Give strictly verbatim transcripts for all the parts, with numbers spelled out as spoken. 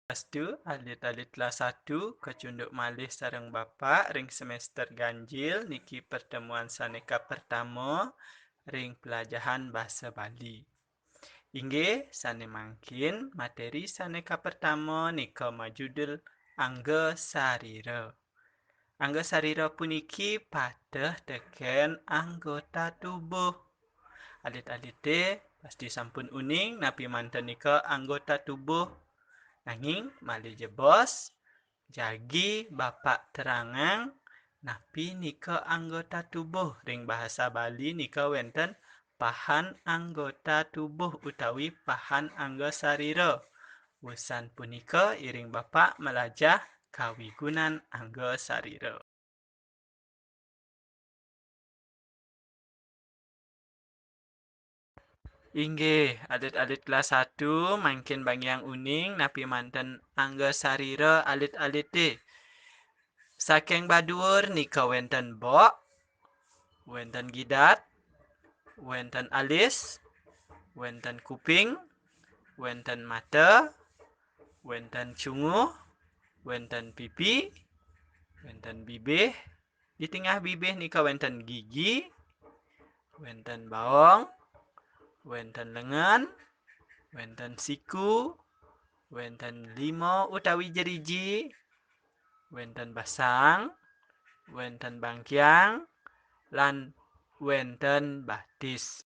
Astu, alit-alit kelas satu, kacunduk malih sareng Bapak ring semester ganjil, niki pertemuan sane kapertama ring pelajahan basa Bali. Inggih, sane mangkin materi sane kapertama nika majudul angga sarira. Angga sarira puniki pateh teken anggota tubuh. Alit-alite pasti sampun uning napi manten nika anggota tubuh. Nanging malih jebos, jagi Bapak terangang napi nika anggota tubuh. Ring bahasa Bali nika wenten pahan anggota tubuh utawi pahan angga sarira. Wusan punika iring Bapak malajah kawigunan angga sarira. Inggih, alit-alit kelas satu mangkin bangiang uning napi manten angga sarira alit-alite. Saking baduur nika wenten bok, wenten gidat, wenten alis, wenten kuping, wenten mata, wenten cunguh, wenten pipi, wenten bibih, di tengah bibih nika wenten gigi, wenten baong, wenten lengan, wenten siku, wenten lima utawi jeriji, wenten basang, wenten bangkiang, lan wenten batis.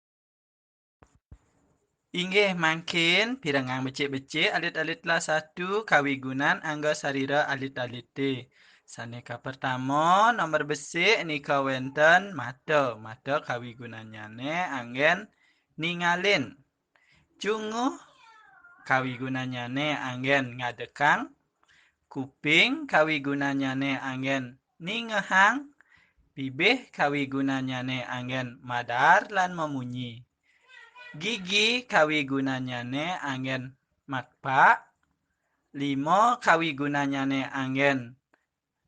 Inggih mangkin, pirengang becik-becik alit-alit kelas satu kawigunan angga sarira alit-alite. Sane kapertama, nomor besik nika wenten mata. Mata kawigunannyane anggen ningalin. Cunguh kawigunannyane anggen ngadekang. Kuping kawigunannyane anggen ningehang. Bibih kawigunannyane anggen madar lan mamunyi. Gigi kawigunannyane anggen makpak. Lima kawigunannyane anggen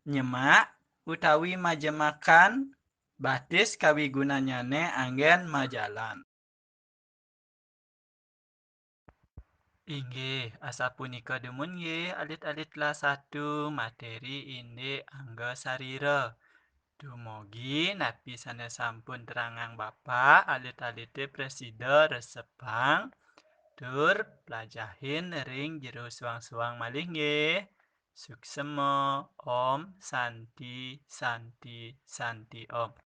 nyemak utawi majemakan. Batis kawigunannyane anggen majalan. Inggih, asapunika dumun nggih, alit-alit kelas satu, materi indik angga sarira. Dumugi napi sane sampun terangang Bapak, alit-alite prasida resepang tur plajahin ring jero suang-suang malih nggih. Suksema. Om Santi, Santi, Santi Om.